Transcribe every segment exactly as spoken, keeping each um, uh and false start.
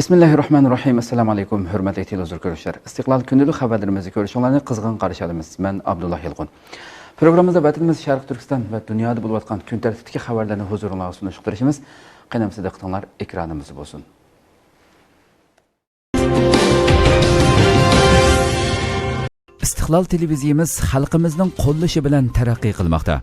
بىسمىللاھىررەھمانىررەھىم. ئەسسالامۇ ئەلەيكۇم، ھۆرمەتلىك تېلېۋىزور كۆرۈشلەر. ئىستىقلال كۈندىلىك خەۋەرلىرىمىزنى كۆرۈشۈڭلارنى قىزغىن قارشى ئالىمىز. مەن ئابدۇللا يالقۇن. پروگراممىمىزدا ۋەتىنىمىز شەرقىي تۈركىستان ۋە دۇنيادا بولۇۋاتقان كۈن تەرتىپتىكى خەۋەرلەرنى ھۇزۇرۇڭلارغا سۇنۇشقا تىرىشىمىز. قېنى ئەمىسە دىققىتىڭلار ئېكرانىمىزدا بولسۇن. ئىستىقلال تېلېۋىزىيىمىز خەلقىمىزنىڭ قوللىشى بىلەن تەرەققىي قىلماقتا.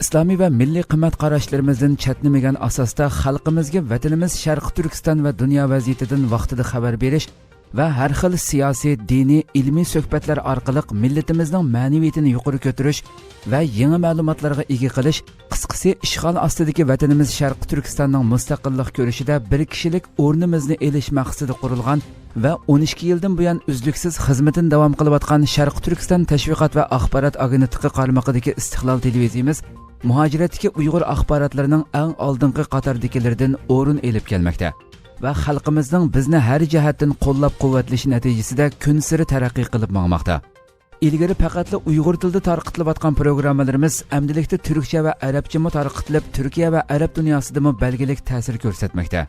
ئىسلامىي ۋە مىللىي قىممەت قاراشلىرىمىزدىن چەتنىمىگەن ئاساستا خەلقىمىزگە ۋەتىنىمىز شەرقىي تۈركىستان ۋە دۇنيا ۋەزىيىتىدىن ۋاقتىدا خەۋەر بېرىش ۋە ھەر خىل سىياسىي، دىنىي، ئىلمىي سۆھبەتلەر ئارقىلىق مىللىتىمىزنىڭ مەنىۋىيىتىنى يۇقىرى كۆتۈرۈش ۋە يېڭى مەلۇماتلارغا ئىگە قىلىش، قىسقىسى، ئىشغال ئاستىدىكى ۋەتىنىمىز شەرقىي تۈركىستاننىڭ مۇستەقىللىق كۈرىشىدە بىر كىشىلىك ئورنىمىزنى ئېلىش مەقسىتىدە قۇرۇلغان ۋە ئون ئىككى يىلدىن بۇيان ئۈزلۈكسىز خىزمىتىنى داۋام قىلىۋاتقان شەرقىي تۈركىستان تەشۋىقات ۋە ئاخبارات ئاگېنتلىقى قارمىقىدىكى ئىستىقلال تېلېۋىزىيىمىز مۇھاجىرەتتىكى ئۇيغۇر ئاخباراتلىرىنىڭ ئەڭ ئالدىنقى قاتاردىكىلىرىدىن ئورۇن ئېلىپ كەلمەكتە ۋە خەلقىمىزنىڭ بىزنى ھەر جەھەتتىن قوللاپ-قۇۋۋەتلىشى نەتىجىسىدە كۈنسېرى تەرەققىي قىلىپ ماڭماقتا. ئىلگىرى پەقەتلا ئۇيغۇر تىلىدا تارقىتىلىۋاتقان پروگراممىلىرىمىز ئەمدىلىكتە تۈركچە ۋە ئەرەبچىمۇ تارقىتىلىپ، تۈركىيە ۋە ئەرەب دۇنياسىدىمۇ بەلگىلىك تەسىر كۆرسەتمەكتە.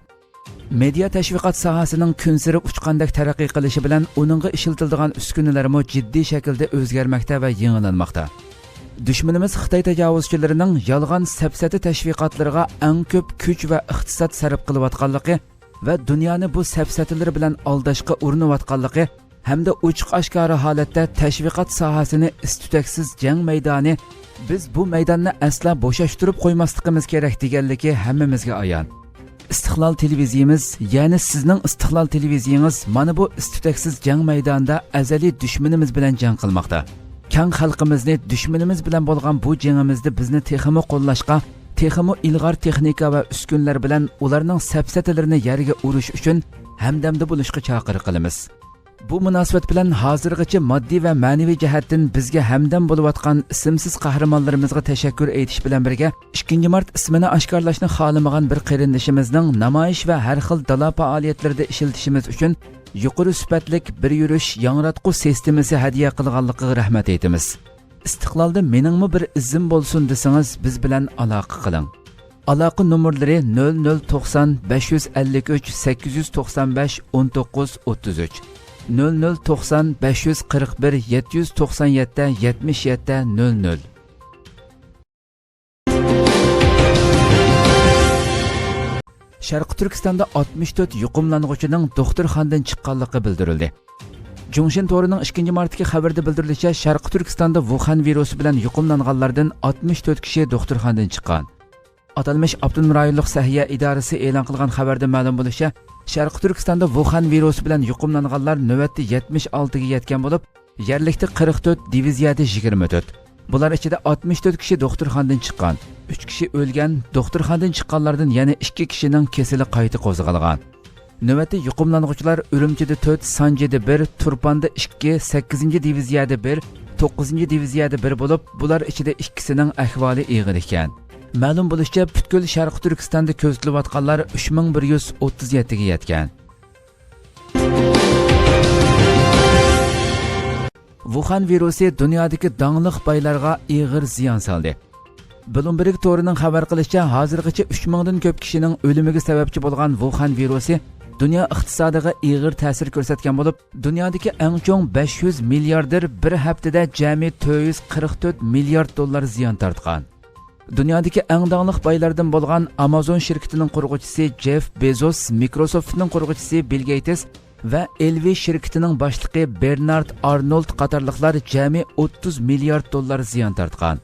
مېدىيا تەشۋىقات ساھەسىنىڭ كۈنسېرى ئۇچقاندەك تەرەققىي قىلىشى بىلەن ئۇنىڭغا ئىشلىتىلىدىغان ئۈسكۈنىلەرمۇ جىددىي شەكىلدە ئۆزگەرمەكتە ۋە يېڭىلانماقتا. دۈشمىنىمىز خىتاي تاجاۋۇزچىلىرىنىڭ يالغان سەپسەتە تەشۋىقاتلىرىغا ئەڭ كۆپ كۈچ ۋە ئىقتىساد سەرپ قىلىۋاتقانلىقى ۋە دۇنيانى بۇ سەپسەتىلىرى بىلەن ئالداشقا ئۇرۇنۇۋاتقانلىقى ھەمدە ئوچۇق-ئاشكارا ھالەتتە تەشۋىقات ساھەسىنى ئىس-تۈتەكسىز جەڭ مەيدانى، بىز بۇ مەيداننى ئەسلا بوشاشتۇرۇپ قويماسلىقىمىز كېرەك دېگەنلىكى ھەممىمىزگە ئايان. ئىستىقلال تېلېۋىزىيىمىز، يەنى سىزنىڭ ئىستىقلال تېلېۋىزىيىڭىز مانا بۇ ئىس-تۈتەكسىز جەڭ مەيدانىدا ئەزەلىي دۈشمىنىمىز بىلەن جەڭ قىلماقتا. كەڭ خەلقىمىزنى دۈشمىنىمىز بىلەن بولغان بۇ جېڭىمىزدە بىزنى تېخىمۇ قوللاشقا، تېخىمۇ ئىلغار تېخنىكا ۋە ئۈسكۈنىلەر بىلەن ئۇلارنىڭ سەپسەتىلىرىنى يەرگە ئۇرۇش ئۈچۈن ھەمدەمدە بولۇشقا چاقىرىق قىلىمىز. بۇ مۇناسىۋەت بىلەن ھازىرغىچە ماددىي ۋە مەنىۋى جەھەتتىن بىزگە ھەمدەم بولۇۋاتقان ئىسىمسىز قەھرىمانلىرىمىزغا تەشەككۈر ئېيتىش بىلەن بىرگە، ئىككىنچى مارت ئىسمىنى ئاشكارىلاشنى خالىمىغان بىر قېرىندىشىمىزنىڭ نامايىش ۋە ھەر خىل دالا پائالىيەتلىرىدە ئىشلىتىشىمىز ئۈچۈن يۇقىرى سۈپەتلىك بىر يۈرۈش ياڭراتقۇ سىستېمىسى ھەدىيە قىلغانلىقىغا رەھمەت ئېيتىمىز. ئىستىقلالدا مېنىڭمۇ بىر ئىزىم بولسۇن دېسىڭىز، بىز بىلەن ئالاقە قىلىڭ. ئالاقە نومۇرلىرى: نۆل نۆل توقسان، بەش يۈز ئەللىك ئۈچ، سەككىز يۈز توقسان بەش، ئون توققۇز، ئوتتۇز ئۈچ، نۆل نۆل توقسان، بەش يۈز قىرىق بىر، يەتتە يۈز توقسان يەتتە، يەتمىش يەتتە، نۆل نۆل. شەرقىي تۈركىستاندا ئاتمىش تۆت يۇقۇملانغۇچىنىڭ دوختۇرخانىدىن چىققانلىقى بىلدۈرۈلدى. جۇڭشىن تورىنىڭ ئىككىنچى مارتتىكى خەۋىرىدە بىلدۈرۈلۈشىچە، شەرقىي تۈركىستاندا ۋۇخەن ۋىرۇسى بىلەن يۇقۇملانغانلاردىن ئاتمىش تۆت كىشى دوختۇرخانىدىن چىققان. ئاتالمىش ئاپتونوم رايونلۇق سەھىيە ئىدارىسى ئېلان قىلغان خەۋەردىن مەلۇم بولۇشىچە، شەرقىي تۈركىستاندا ۋۇخەن ۋىرۇسى بىلەن يۇقۇملانغانلار نۆۋەتتە يەتمىش ئالتىگە يەتكەن بولۇپ، يەرلىكتە قىرىق تۆت، دىۋىزىيەدە يىگىرمە تۆت. بۇلار ئىچىدە ئاتمىش تۆت كىشى دوختۇرخانىدىن چىققان، ئۈچ كىشى ئۆلگەن، دوختۇرخانىدىن چىققانلاردىن يەنە ئىككى كىشىنىڭ كېسىلى قايتا قوزغالغان. نۆۋەتتە يۇقۇملانغۇچىلار ئۈرۈمچىدە تۆت، سانجىدا بىر، تۇرپاندا ئىككى، سەككىزىنچى دىۋىزىيەدە بىر، توققۇزىنچى دىۋىزىيەدە بىر بولۇپ، بۇلار ئىچىدە ئىككىسىنىڭ ئەھۋالى ئېغىر ئىكەن. مەلۇم بولۇشىچە، پۈتكۈل شەرقىي تۈركىستاندا كۆزىتىلىۋاتقانلار ئۈچ مىڭ بىر يۈز ئوتتۇز يەتتىگە يەتكەن. ۋۇخەن ۋىرۇسى دۇنيادىكى داڭلىق بايلارغا ئېغىر زىيان سالدى. بلومبېرگ تورىنىڭ خەۋەر قىلىشىچە، ھازىرغىچە ئۈچ مىڭدىن كۆپ كىشىنىڭ ئۆلۈمىگە سەۋەبچى بولغان ۋۇخەن ۋىرۇسى دۇنيا ئىقتىسادىغا ئېغىر تەسىر كۆرسەتكەن بولۇپ، دۇنيادىكى ئەڭ چوڭ بەش يۈز مىلياردېر بىر ھەپتىدە جەمئىي تۆت يۈز قىرىق تۆت مىليارد دوللار زىيان تارتقان. دۇنيادىكى ئەڭ داڭلىق بايلاردىن بولغان ئامازون شىركىتىنىڭ قۇرغۇچىسى جېف بېزوس، مىكروسوفتنىڭ قۇرغۇچىسى بىل گېيتس ۋە ئېلۋى شىركىتىنىڭ باشلىقى بېرنارد ئارنولد قاتارلىقلار جەمئىي ئوتتۇز مىليارد دوللار زىيان تارتقان.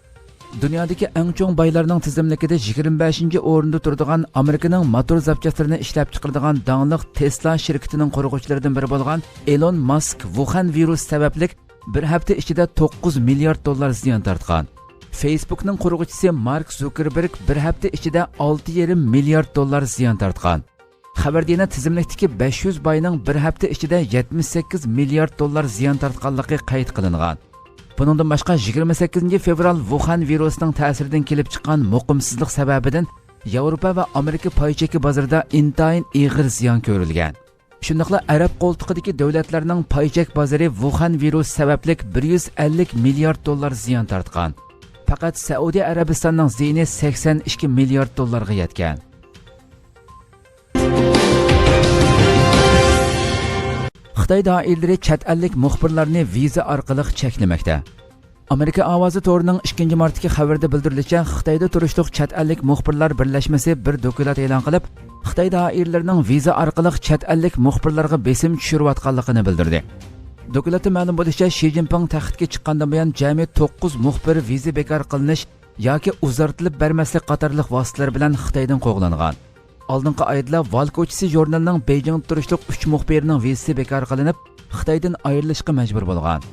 دۇنيادىكى ئەڭ چوڭ بايلارنىڭ تىزىملىكىدە يىگىرمە بەشىنچى ئورۇندا تۇرىدىغان ئامېرىكىنىڭ موتور زاپچاسلىرىنى ئىشلەپچىقىرىدىغان داڭلىق تېسلا شىركىتىنىڭ قۇرغۇچىلىرىدىن بىرى بولغان ئېلون ماسك ۋۇخەن ۋىرۇسى سەۋەبلىك بىر ھەپتە ئىچىدە توققۇز مىليارد دوللار زىيان تارتقان. فېيسبۇكنىڭ قۇرغۇچىسى مارك زۇكېربېرگ بىر ھەپتە ئىچىدە ئالتە يېرىم مىليارد دوللار زىيان تارتقان. خەۋەردە يەنە تىزىملىكتىكى بەش يۈز باينىڭ بىر ھەپتە ئىچىدە يەتمىش سەككىز مىليارد دوللار زىيان تارتقانلىقى قەيت قىلىنغان. بۇنىڭدىن باشقا، يىگىرمە سەككىزىنچى فېۋرال ۋۇخەن ۋىرۇسىنىڭ تەسىرىدىن كېلىپ چىققان مۇقىمسىزلىق سەۋەبىدىن ياۋروپا ۋە ئامېرىكا پاي چېكى بازىرىدا ئىنتايىن ئېغىر زىيان كۆرۈلگەن. شۇنداقلا ئەرەب قولتۇقىدىكى دۆلەتلەرنىڭ پاي چەك بازىرى ۋۇخەن ۋىرۇسى سەۋەبلىك بىر يۈز ئەللىك مىليارد دوللار زىيان تارتقان. پەقەت سەئۇدى ئەرەبىستاننىڭ زىيىنى سەكسەن ئىككى مىليارد دوللارغا يەتكەن. خىتاي دائىرىلىرى چەت ئەللىك مۇخبىرلارنى ۋىزا ئارقىلىق چەكلىمەكتە. ئامېرىكا ئاۋازى تورىنىڭ ئىككىنچى مارتتىكى خەۋىرىدە بىلدۈرۈلۈشىچە، خىتايدا تۇرۇشلۇق چەت ئەللىك مۇخبىرلار بىرلەشمىسى بىر دوكلات ئېلان قىلىپ، خىتاي دائىرىلىرىنىڭ ۋىزا ئارقىلىق چەت ئەللىك مۇخبىرلارغا بېسىم چۈشۈرۈۋاتقانلىقىنى بىلدۈردى. دوكلاتتا مەلۇم بولۇشىچە، شى جىنپىڭ تەختكە چىققاندىن بۇيان جەمئىي توققۇز مۇخبىر ۋىزا بىكار قىلىنىش ياكى ئۇزارتىلىپ بەرمەسلىك قاتارلىق ۋاسىتىلەر بىلەن خىتايدىن قوغلانغان. ئالدىنقى ئايدىلا ۋال كوچىسى ژۇرنىلىنىڭ بېيجىڭدا تۇرۇشلۇق ئۈچ مۇخبىرىنىڭ ۋىزىسى بىكار قىلىنىپ، خىتايدىن ئايرىلىشقا مەجبۇر بولغان.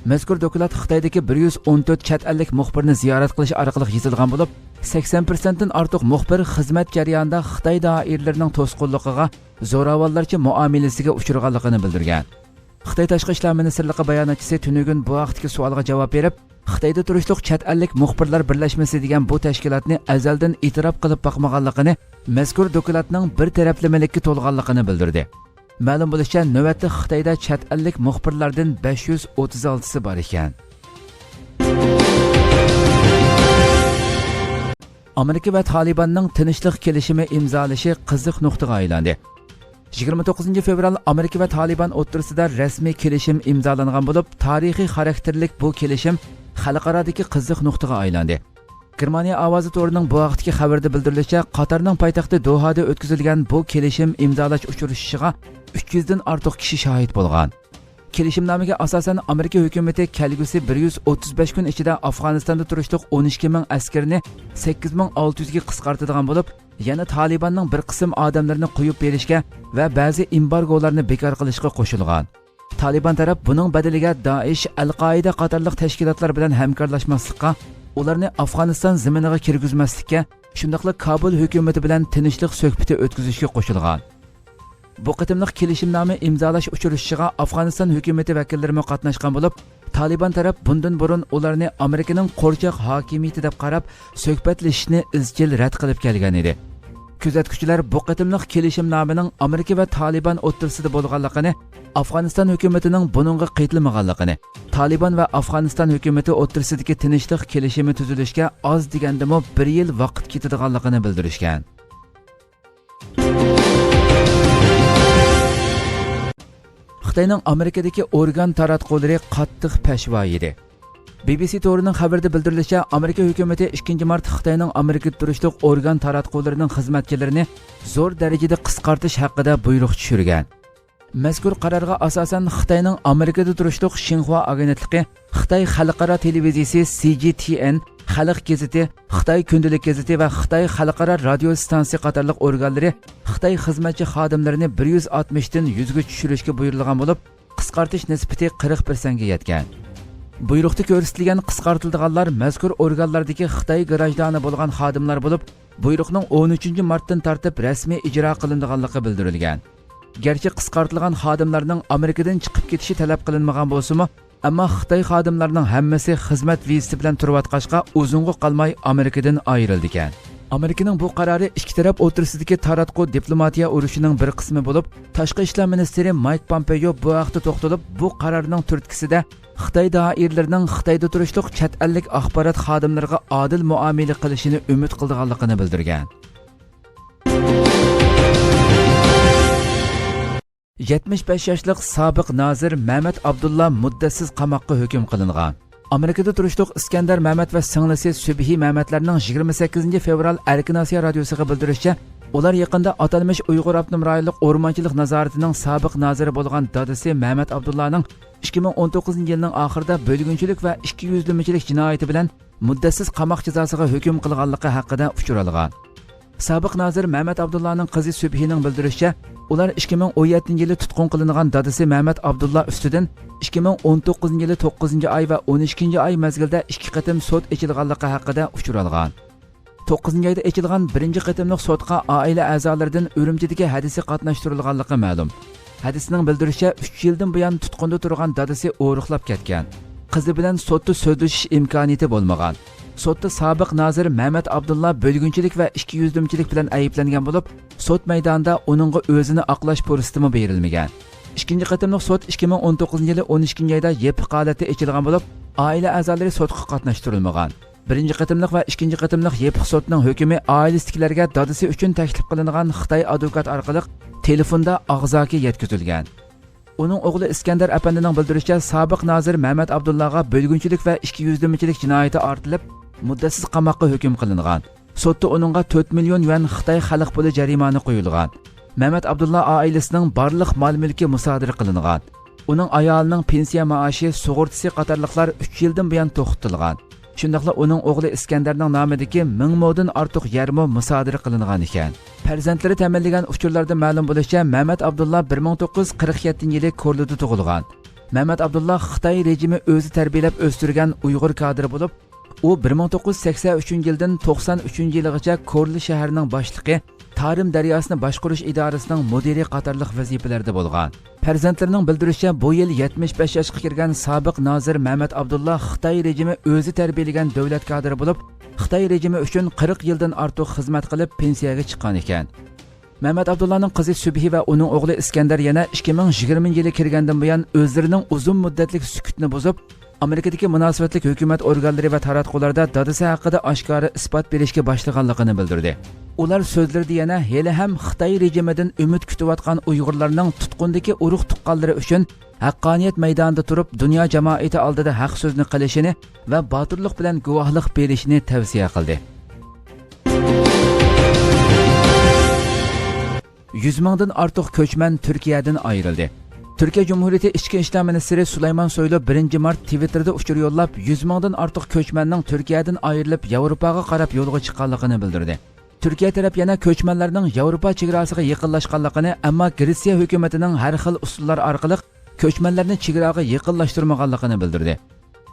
مەزكۇر دوكلات خىتايدىكى بىر يۈز ئون تۆت چەت ئەللىك مۇخبىرنى زىيارەت قىلىش ئارقىلىق يېزىلغان بولۇپ، سەكسەن پىرسەنتتىن ئارتۇق مۇخبىر خىزمەت جەريانىدا خىتاي دائىرىلىرىنىڭ توسقۇنلۇقىغا، زوراۋانلارچە مۇئامىلىسىگە ئۇچرىغانلىقىنى بىلدۈرگەن. خىتاي تاشقى ئىشلار مىنىستىرلىقى باياناتچىسى تۈنۈگۈن بۇ ھەقتىكى سوئالغا جاۋاب بېرىپ، خىتايدا تۇرۇشلۇق چەت ئەللىك مۇخبىرلار بىرلەشمىسى دېگەن بۇ تەشكىلاتنى ئەزەلدىن ئېتىراپ قىلىپ باقمىغانلىقىنى، مەزكۇر دوكلاتنىڭ بىر تەرەپلىمىلىككە تولغانلىقىنى بىلدۈردى. مەلۇم بولۇشىچە، نۆۋەتتە خىتايدا چەت ئەللىك مۇخبىرلاردىن بەش يۈز ئوتتۇز ئالتىسى بار ئىكەن. ئامېرىكا ۋە تالىباننىڭ تىنچلىق كېلىشىمى ئىمزالىشى قىزىق نۇقتىغا ئايلاندى. يىگىرمە توققۇزىنچى فېۋرال ئامېرىكا ۋە تالىبان ئوتتۇرىسىدا رەسمىي كېلىشىم ئىمزالانغان بولۇپ، تارىخىي خاراكتېرلىك بۇ كېلىشىم خەلقئارادىكى قىزىق نۇقتىغا ئايلاندى. گېرمانىيە ئاۋازى تورىنىڭ بۇ ھەقتىكى خەۋىرىدە بىلدۈرۈلۈشىچە، قاتارنىڭ پايتەختى دوھادا ئۆتكۈزۈلگەن بۇ كېلىشىم ئىمزالاش ئۇچرىشىشىغا ئۈچ يۈزدىن ئارتۇق كىشى شاھىت بولغان. كېلىشىمنامىگە ئاساسەن، ئامېرىكا ھۆكۈمىتى كەلگۈسى بىر يۈز ئوتتۇز بەش كۈن ئىچىدە ئافغانىستاندا تۇرۇشلۇق ئون ئىككى مىڭ ئەسكىرىنى سەككىز مىڭ ئالتە يۈزگە قىسقارتىدىغان بولۇپ، يەنە تالىباننىڭ بىر قىسىم ئادەملىرىنى قويۇپ بېرىشكە ۋە بەزى ئېمبارگولارنى بىكار قىلىشقا قوشۇلغان. تالىبان تەرەپ بۇنىڭ بەدىلىگە دائىش، ئەل-قائىدە قاتارلىق تەشكىلاتلار بىلەن ھەمكارلاشماسلىققا، ئۇلارنى ئافغانىستان زېمىنىغا كىرگۈزمەسلىككە، شۇنداقلا كابۇل ھۆكۈمىتى بىلەن تىنچلىق سۆھبىتى ئۆتكۈزۈشكە قوشۇلغان. بۇ قېتىملىق كېلىشىمنامە ئىمزالاش ئۇچرىشىشىغا ئافغانىستان ھۆكۈمىتى ۋەكىللىرىمۇ قاتناشقان بولۇپ، تالىبان تەرەپ بۇندىن بۇرۇن ئۇلارنى ئامېرىكىنىڭ قورچاق ھاكىمىيىتى دەپ قاراپ، سۆھبەتلىشىشنى ئىزچىل رەت قىلىپ كەلگەن ئىدى. كۆزەتكۈچىلەر بۇ قېتىملىق كېلىشىمنامىنىڭ ئامېرىكا ۋە تالىبان ئوتتۇرىسىدا بولغانلىقىنى، ئافغانىستان ھۆكۈمىتىنىڭ بۇنىڭغا قېتىلمىغانلىقىنى، تالىبان ۋە ئافغانىستان ھۆكۈمىتى ئوتتۇرىسىدىكى تىنچلىق كېلىشىمى تۈزۈلۈشكە ئاز دېگەندىمۇ بىر يىل ۋاقىت كېتىدىغانلىقىنى بىلدۈرۈشكەن. خىتاينىڭ ئامېرىكىدىكى ئورگان تاراتقۇلىرى قاتتىق پەشۋا يېدى. بى بى سى تورىنىڭ خەۋىرىدە بىلدۈرۈلۈشىچە، ئامېرىكا ھۆكۈمىتى ئىككىنچى مارت خىتاينىڭ ئامېرىكىدا تۇرۇشلۇق ئورگان تاراتقۇلىرىنىڭ خىزمەتچىلىرىنى زور دەرىجىدە قىسقارتىش ھەققىدە بۇيرۇق چۈشۈرگەن. مەزكۇر قارارغا ئاساسەن، خىتاينىڭ ئامېرىكىدا تۇرۇشلۇق شىنخۇا ئاگېنتلىقى، خىتاي خەلقئارا تېلېۋىزىيىسى سى جى تى ئېن، خەلق گېزىتى، خىتاي كۈندىلىك گېزىتى ۋە خىتاي خەلقئارا رادىيو ئىستانسىسى قاتارلىق ئورگانلىرى خىتاي خىزمەتچى خادىملىرىنى بىر يۈز ئاتمىشتىن يۈزگە چۈشۈرۈشكە بۇيرۇلغان بولۇپ، قىسقارتىش نىسبىتى قىرىق پىرسەنتكە يەتكەن. بۇيرۇقتا كۆرسىتىلگەن قىسقارتىلىدىغانلار مەزكۇر ئورگانلاردىكى خىتاي گراژدانى بولغان خادىملار بولۇپ، بۇيرۇقنىڭ ئون ئۈچىنچى مارتتىن تارتىپ رەسمىي ئىجرا قىلىنىدىغانلىقى بىلدۈرۈلگەن. گەرچە قىسقارتىلغان خادىملارنىڭ ئامېرىكىدىن چىقىپ كېتىشى تەلەپ قىلىنمىغان بولسىمۇ، ئەمما خىتاي خادىملارنىڭ ھەممىسى خىزمەت ۋىزىسى بىلەن تۇرۇۋاتقاچقا، ئۇزۇنغا قالماي ئامېرىكىدىن ئايرىلىدىكەن. ئامېرىكىنىڭ بۇ قارارى ئىككى تەرەپ ئوتتۇرىسىدىكى تاراتقۇ دىپلوماتىيە ئۇرۇشىنىڭ بىر قىسمى بولۇپ، تاشقى ئىشلار مىنىستىرى مايك پومپېيو بۇ ھەقتە توختىلىپ، بۇ قارارنىڭ تۈرتكىسىدە خىتاي دائىرىلىرىنىڭ خىتايدا تۇرۇشلۇق چەت ئەللىك ئاخبارات خادىملىرىغا ئادىل مۇئامىلە قىلىشىنى ئۈمىد قىلىدىغانلىقىنى بىلدۈرگەن. يەتمىش بەش ياشلىق سابىق نازىر مەمەت ئابدۇللا مۇددەتسىز قاماققا ھۆكۈم قىلىنغان. ئامېرىكىدا تۇرۇشلۇق ئىسكەندەر مەمەت ۋە سىڭلىسى سۈبھى مەمەتلەرنىڭ يىگىرمە سەككىزىنچى فېۋرال ئەركىن ئاسىيا رادىيوسىغا بىلدۈرۈشىچە، ئۇلار يېقىندا ئاتالمىش ئۇيغۇر ئاپتونوم رايونلۇق ئورمانچىلىق نازارىتىنىڭ سابىق نازىرى بولغان دادىسى مەمەت ئابدۇللانىڭ ئىككى مىڭ ئون توققۇزىنچى يىلنىڭ ئاخىرىدا بۆلگۈنچىلىك ۋە ئىككى يۈزلىمىچىلىك جىنايىتى بىلەن مۇددەتسىز قاماق جازاسىغا ھۆكۈم قىلغانلىقى ھەققىدە ئۇچۇر ئالغان. سابىق نازىر مەمەت ئابدۇللانىڭ قىزى سۈبھىنىڭ بىلدۈرۈشىچە، ئۇلار ئىككى مىڭ ئون يەتتىنچى يىلى تۇتقۇن قىلىنغان دادىسى مەمەت ئابدۇللا ئۈستىدىن ئىككى مىڭ ئون توققۇزىنچى يىلى توققۇزىنچى ئاي ۋە ئون ئىككىنچى ئاي مەزگىلدە ئىككى قېتىم سوت ئېچىلغانلىقى ھەققىدە ئۇچۇر ئالغان. توققۇزىنچى ئايدا ئېچىلغان بىرىنچى قېتىملىق سوتقا ئائىلە ئەزالىرىدىن ئۈرۈمچىدىكى ھەدىسى قاتناشتۇرۇلغانلىقى مەلۇم. ھەدىسىنىڭ بىلدۈرۈشىچە، ئۈچ يىلدىن بۇيان تۇتقۇندا تۇرغان دادىسى ئورۇقلاپ كەتكەن. قىزى بىلەن سوتتا سۆزلىشىش ئىمكانىيىتى بولمىغان. سوتتا سابىق نازىر مەمەت ئابدۇللا بۆلگۈنچىلىك ۋە ئىككى يۈزلىمىچىلىك بىلەن ئەيىبلەنگەن بولۇپ، سوت مەيدانىدا ئۇنىڭغا ئۆزىنى ئاقلاش پۇرسىتىمۇ بېرىلمىگەن. ئىككىنچى قېتىملىق سوت ئىككى مىڭ ئون توققۇزىنچى يىلى ئون ئىككىنچى ئايدا يېپىق ھالەتتە ئېچىلغان بولۇپ، ئائىلە ئەزالىرى سوتقا قاتناشتۇرۇلمىغان. بىرىنچى قېتىملىق ۋە ئىككىنچى قېتىملىق يېپىق سوتنىڭ ھۆكمى ئائىلىسىدىكىلەرگە دادىسى ئۈچۈن تەكلىپ قىلىنغان خىتاي ئادۋوكات ئارقىلىق تېلېفوندا ئاغزاكى يەتكۈزۈلگەن. ئۇنىڭ ئوغلى ئىسكەندەر ئەپەندىنىڭ بىلدۈرۈشىچە، سابىق نازىر مەمەت ئابدۇللاغا بۆلگۈنچىلىك ۋە ئىككى يۈزلىمىچىلىك جىنايىتى ئارتىلىپ، مۇددەتسىز قاماققا ھۆكۈم قىلىنغان. سوتتا ئۇنىڭغا تۆت مىليون يۈەن خىتاي خەلق پۇلى جەرىمانە قويۇلغان. مەمەت ئابدۇللا ئائىلىسىنىڭ بارلىق مال-مۈلكى مۇسادىرە قىلىنغان. ئۇنىڭ ئايالىنىڭ پېنسىيە مائاشى، سۇغۇرتىسى قاتارلىقلار ئۈچ يىلدىن بۇيان توختىتىلغان. شۇنداقلا ئۇنىڭ ئوغلى ئىسكەندەرنىڭ نامىدىكى مىڭ مودىن ئارتۇق يەرمۇ مۇسادىرە قىلىنغان ئىكەن. پەرزەنتلىرى تەمىنلىگەن ئۇچۇرلاردا مەلۇم بولۇشىچە، مەمەت ئابدۇللا بىر مىڭ توققۇز يۈز قىرىق يەتتىنچى يىلى كورلىدا تۇغۇلغان. مەمەت ئابدۇللا خىتاي رېجىمى ئۆزى تەربىيەلەپ ئۆستۈرگەن ئۇيغۇر كادىرى بولۇپ، ئۇ بىر مىڭ توققۇز يۈز سەكسەن ئۈچىنچى يىلدىن توقسان ئۈچىنچى يىلىغىچە كورلا شەھىرىنىڭ باشلىقى، تارىم دەرياسىنى باشقۇرۇش ئىدارىسىنىڭ مۇدىرى قاتارلىق ۋەزىپىلەردە بولغان. پەرزەنتلىرىنىڭ بىلدۈرۈشىچە، بۇ يىل يەتمىش بەش ياشقا كىرگەن سابىق نازىر مەمەت ئابدۇللا خىتاي رېجىمى ئۆزى تەربىيەلىگەن دۆلەت كادىرى بولۇپ، خىتاي رېجىمى ئۈچۈن قىرىق يىلدىن ئارتۇق خىزمەت قىلىپ، پېنسىيەگە چىققان ئىكەن. مەمەت ئابدۇللانىڭ قىزى سۈبھى ۋە ئۇنىڭ ئوغلى ئىسكەندەر يەنە ئىككى مىڭ يىگىرمىنچى يىلى كىرگەندىن بۇيان ئۆزلىرىنىڭ ئۇزۇن مۇددەتلىك سۈكۈتنى بۇزۇپ، ئامېرىكىدىكى مۇناسىۋەتلىك ھۆكۈمەت ئورگانلىرى ۋە تاراتقۇلاردا دادىسى ھەققىدە ئاشكارا ئىسپات بېرىشكە باشلىغانلىقىنى بىلدۈردى. ئۇلار سۆزلىرىدە يەنە ھېلىھەم خىتاي رېجىمىدىن ئۈمىد كۈتۈۋاتقان ئۇيغۇرلارنىڭ تۇتقۇندىكى ئۇرۇق-تۇغقانلىرى ئۈچۈن ھەققانىيەت مەيدانىدا تۇرۇپ، دۇنيا جامائىتى ئالدىدا ھەق سۆزنى قىلىشىنى ۋە باتۇرلۇق بىلەن گۇۋاھلىق بېرىشىنى تەۋسىيە قىلدى. يۈز مىڭدىن ئارتۇق كۆچمەن تۈركىيەدىن ئايرىلدى. تۈركىيە جۇمھۇرىيىتى ئىچكى ئىشلار مىنىستىرى سۇلايمان سويلۇ بىرىنچى مارت تىۋىتتېردا ئۇچۇر يوللاپ، يۈز مىڭدىن ئارتۇق كۆچمەننىڭ تۈركىيەدىن ئايرىلىپ، ياۋروپاغا قاراپ يولغا چىققانلىقىنى بىلدۈردى. تۈركىيە تەرەپ يەنە كۆچمەنلەرنىڭ ياۋروپا چېگراسىغا يېقىنلاشقانلىقىنى، ئەمما گرېتسىيە ھۆكۈمىتىنىڭ ھەر خىل ئۇسۇللار ئارقىلىق كۆچمەنلەرنى چېگراغا يېقىنلاشتۇرمىغانلىقىنى بىلدۈردى.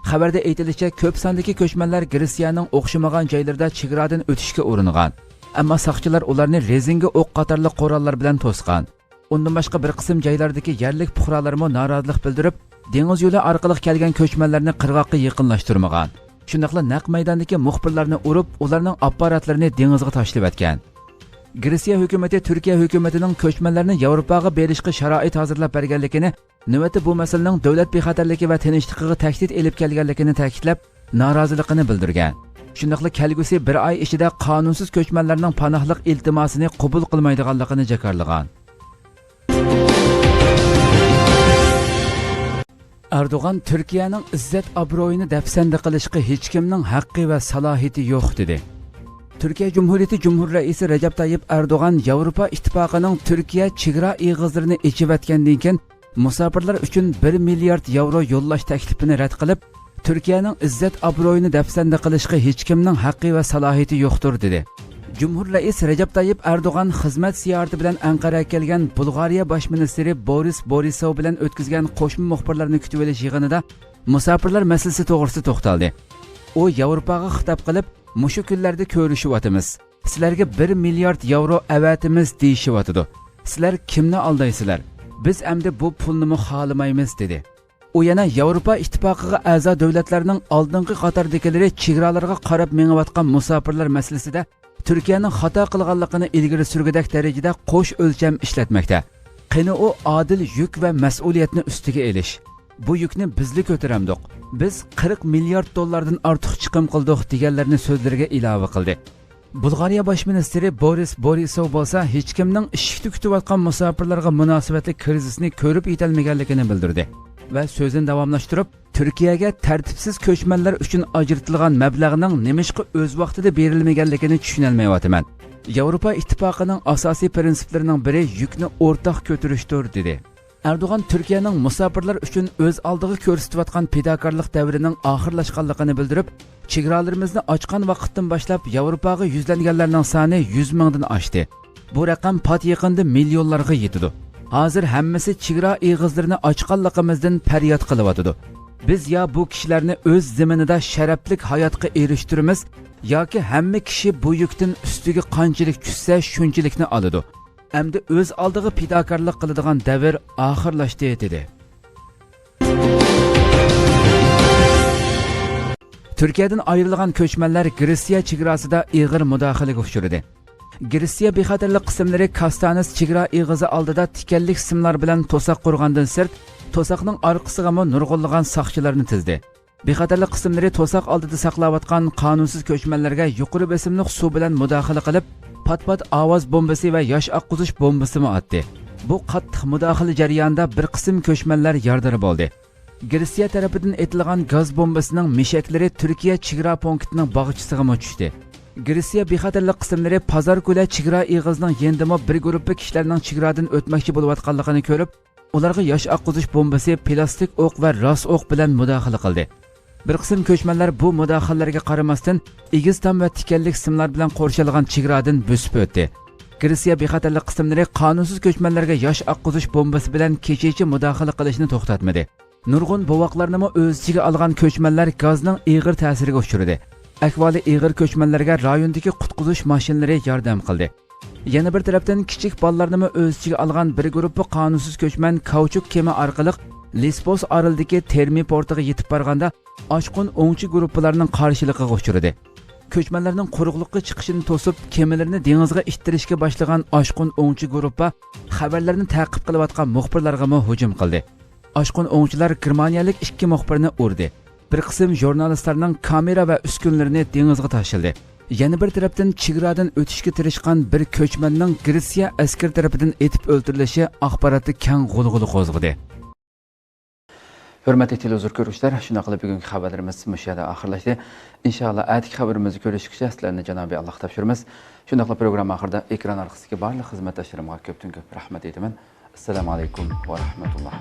خەۋەردە ئېيتىلىشىچە، كۆپ ساندىكى كۆچمەنلەر گرېتسىيەنىڭ ئوخشىمىغان جايلىرىدا چېگرادىن ئۆتۈشكە ئۇرۇنغان. ئەمما ساقچىلار ئۇلارنى رېزىنكە ئوق قاتارلىق قوراللار بىلەن توسقان. ئۇندىن باشقا، بىر قىسىم جايلاردىكى يەرلىك پۇقرالارمۇ نارازىلىق بىلدۈرۈپ، دېڭىز يولى ئارقىلىق كەلگەن كۆچمەنلەرنى قىرغاققا يېقىنلاشتۇرمىغان. شۇنداقلا نەق مەيداندىكى مۇخبىرلارنى ئۇرۇپ، ئۇلارنىڭ ئاپپاراتلىرىنى دېڭىزغا تاشلىۋەتكەن. گرېتسىيە ھۆكۈمىتى تۈركىيە ھۆكۈمىتىنىڭ كۆچمەنلەرنى ياۋروپاغا بېرىشقا شارائىت ھازىرلاپ بەرگەنلىكىنى، نۆۋەتتە بۇ مەسىلىنىڭ دۆلەت بىخەتەرلىكى ۋە تىنچلىقىغا تەھدىت ئېلىپ كەلگەنلىكىنى تەكىتلەپ، نارازىلىقىنى بىلدۈرگەن. شۇنداقلا كەلگۈسى بىر ئاي ئىچىدە قانۇنسىز كۆچمەنلەرنىڭ پاناھلىق ئىلتىماسىنى قوبۇل قىلمايدىغانلىقىنى جاكارلىغان. ئەردوغان تۈركىيەنىڭ ئىززەت-ئابرۇيىنى دەپسەندە قىلىشقا ھېچكىمنىڭ ھەققى ۋە سالاھىيىتى يوق، دېدى. تۈركىيە جۇمھۇرىيىتى جۇمھۇر رەئىسى رەجەپ تايىپ ئەردوغان ياۋروپا ئىتتىپاقىنىڭ تۈركىيە چېگرا ئېغىزلىرىنى ئېچىۋەتكەندىن كېيىن، مۇساپىرلار ئۈچۈن بىر مىليارد ياۋرو يوللاش تەكلىپىنى رەت قىلىپ، تۈركىيەنىڭ ئىززەت-ئابرۇيىنى دەپسەندە قىلىشقا ھېچكىمنىڭ ھەققى ۋە سالاھىيىتى يوقتۇر، دېدى. جۇمھۇر رەئىس رەجەپ تايىپ ئەردوغان خىزمەت سىياھىتى بىلەن ئەنقەرەگە كەلگەن بۇلغارىيە باش مىنىستىرى بورىس بورىسوۋ بىلەن ئۆتكۈزگەن قوشما مۇخبىرلارنى كۈتۈۋېلىش يىغىنىدا مۇساپىرلار مەسىلىسى توغرىسىدا توختالدى. ئۇ ياۋروپاغا خىتاب قىلىپ، مۇشۇ كۈنلەردە كۆرۈشۈۋاتىمىز. سىلەرگە بىر مىليارد ياۋرو ئەۋەتىمىز دېيىشىۋاتىدۇ. سىلەر كىمنى ئالدايسىلەر؟ بىز ئەمدى بۇ پۇلنىمۇ خالىمايمىز، دېدى. ئۇ يەنە ياۋروپا ئىتتىپاقىغا ئەزا دۆلەتلەرنىڭ ئالدىنقى قاتاردىكىلىرى چېگرالارغا قاراپ مېڭىۋاتقان مۇساپىرلار مەسىلىسىدە تۈركىيەنىڭ خاتا قىلغانلىقىنى ئىلگىرى سۈرگۈدەك دەرىجىدە قوش ئۆلچەم ئىشلەتمەكتە. قېنى ئۇ ئادىل يۈك ۋە مەسئۇلىيەتنى ئۈستىگە ئېلىش؟ بۇ يۈكنى بىزلا كۆتۈرەمدۇق. بىز قىرىق مىليارد دوللاردىن ئارتۇق چىقىم قىلدۇق، دېگەنلىرىنى سۆزلىرىگە ئىلاۋە قىلدى. بۇلغارىيە باش مىنىستىرى بورىس بورىسوۋ بولسا ھېچكىمنىڭ ئىشىكتە كۈتۈۋاتقان مۇساپىرلارغا مۇناسىۋەتلىك كىرىزىسنى كۆرۈپ يېتەلمىگەنلىكىنى بىلدۈردى ۋە سۆزىنى داۋاملاشتۇرۇپ، تۈركىيەگە تەرتىپسىز كۆچمەنلەر ئۈچۈن ئاجرىتىلغان مەبلەغنىڭ نېمىشقا ئۆز ۋاقتىدا بېرىلمىگەنلىكىنى چۈشىنەلمەيۋاتىمەن. ياۋروپا ئىتتىپاقىنىڭ ئاساسىي پىرىنسىپلىرىنىڭ بىرى يۈكنى ئورتاق كۆتۈرۈشتۇر، دېدى. ئەردوغان تۈركىيەنىڭ مۇساپىرلار ئۈچۈن ئۆز ئالدىغا كۆرسىتىۋاتقان پىداكارلىق دەۋرىنىڭ ئاخىرلاشقانلىقىنى بىلدۈرۈپ، چېگرالىرىمىزنى ئاچقان ۋاقىتتىن باشلاپ ياۋروپاغا يۈزلەنگەنلەرنىڭ سانى يۈز مىڭدىن ئاشتى. بۇ رەقەم پات يېقىندا مىليونلارغا يېتىدۇ. ھازىر ھەممىسى چېگرا ئېغىزلىرىنى ئاچقانلىقىمىزدىن پەرياد قىلىۋاتىدۇ. بىز يا بۇ كىشىلەرنى ئۆز زېمىنىدا شەرەپلىك ھاياتقا ئېرىشتۈرىمىز، ياكى ھەممە كىشى بۇ يۈكتىن ئۈستىگە قانچىلىك چۈشسە، شۇنچىلىكنى ئالىدۇ. ئەمدى ئۆز ئالدىغا پىداكارلىق قىلىدىغان دەۋر ئاخىرلاشتى، دېدى. تۈركىيەدىن ئايرىلغان كۆچمەنلەر گرېتسىيە چېگراسىدا ئېغىر مۇداخىلىگە ئۇچرىدى. گرېتسىيە بىخەتەرلىك قىسىملىرى كاستانىس چېگرا ئېغىزى ئالدىدا تىكەنلىك سىملار بىلەن توساق قۇرغاندىن سىرت، توساقنىڭ ئارقىسىغىمۇ نۇرغۇنلىغان ساقچىلارنى تىزدى. بىخەتەرلىك قىسىملىرى توساق ئالدىدا ساقلاۋاتقان قانۇنسىز كۆچمەنلەرگە يۇقىرى بېسىملىق سۇ بىلەن مۇداخىلە قىلىپ، پات-پات ئاۋاز بومبىسى ۋە ياش ئاققۇزۇش بومبىسىمۇ ئاتتى. بۇ قاتتىق مۇداخىلە جەريانىدا بىر قىسىم كۆچمەنلەر يارىدار بولدى. گرېتسىيە تەرىپىدىن ئېتىلغان گاز بومبىسىنىڭ مىشەكلىرى تۈركىيە چېگرا پونكىتىنىڭ باغچىسىغىمۇ چۈشتى. گرېتسىيە بىخەتەرلىك قىسىملىرى پازاركۆلە چېگرا ئېغىزىنىڭ يېنىدىمۇ بىر گۇرۇپپا كىشىلەرنىڭ چېگرادىن ئۆتمەكچى بولۇۋاتقانلىقىنى كۆرۈپ، ئۇلارغا ياش ئاققۇزۇش بومبىسى، پلاستىك ئوق ۋە راس ئوق بىلەن مۇداخىلە قىلدى. بىر قىسىم كۆچمەنلەر بۇ مۇداخىلىلەرگە قارىماستىن، ئېگىز تام ۋە تىكەنلىك سىملار بىلەن قورشالغان چېگرادىن بۆسۈپ ئۆتتى. گرېتسىيە بىخەتەرلىك قىسىملىرى قانۇنسىز كۆچمەنلەرگە ياش ئاققۇزۇش بومبىسى بىلەن كېچىچە مۇداخىلە قىلىشنى توختاتمىدى. نۇرغۇن بوۋاقلارنىمۇ ئۆز ئىچىگە ئالغان كۆچمەنلەر گازنىڭ ئېغىر تەسىرىگە ئۇچرىدى. ئەھۋالى ئېغىر كۆچمەنلەرگە رايوندىكى قۇتقۇزۇش ماشىنىلىرى ياردەم قىلدى. يەنە بىر تەرەپتىن، كىچىك بالىلارنىمۇ ئۆز ئىچىگە ئالغان بىر گۇرۇپپا قانۇنسىز كۆچمەن كاۋچۇك كېمە ئارقىلىق لېسبوس ئارىلىدىكى تېرمى پورتىغا يېتىپ بارغاندا، ئاشقۇن ئوڭچى گۇرۇپپىلارنىڭ قارشىلىقىغا ئۇچرىدى. كۆچمەنلەرنىڭ قۇرۇقلۇققا چىقىشىنى توسۇپ، كېمىلىرىنى دېڭىزغا ئىتتىرىشكە باشلىغان ئاشقۇن ئوڭچى گۇرۇپپا خەۋەرلەرنى تەقىب قىلىۋاتقان مۇخبىرلارغىمۇ ھۇجۇم قىلدى. ئاشقۇن ئوڭچىلار گېرمانىيەلىك ئىككى مۇخبىرنى ئۇردى. بىر قىسىم ژۇرنالىستلارنىڭ كامېرا ۋە ئۈسكۈنىلىرىنى دېڭىزغا تاشلىدى. يەنە بىر تەرەپتىن، چېگرادىن ئۆتۈشكە تىرىشقان بىر كۆچمەننىڭ گرېتسىيە ئەسكىرى تەرىپىدىن ئېتىپ ئۆلتۈرۈلۈشى ئاخباراتتا كەڭ غۇلغۇلا قوزغىدى. ھۆرمەتلىك تېلېۋىزور كۆرگۈچىلەر، شۇنداقلا بۈگۈنكى خەۋەرلىرىمىز مۇشۇ يەردە ئاخىرلاشتى. ئىنشاللا، ئەتىكى خەۋىرىمىزدە كۆرۈشكىچە سىلەرنى جانابىي ئاللاغا تاپشۇرىمىز. شۇنداقلا پروگرامما ئاخىرىدا ئېكران ئارقىسىدىكى بارلىق خىزمەتداشلىرىمغا كۆپتىن كۆپ رەھمەت ئېيتىمەن. ئەسسالامۇ ئەلەيكۇم ۋە رەھمەتۇللا.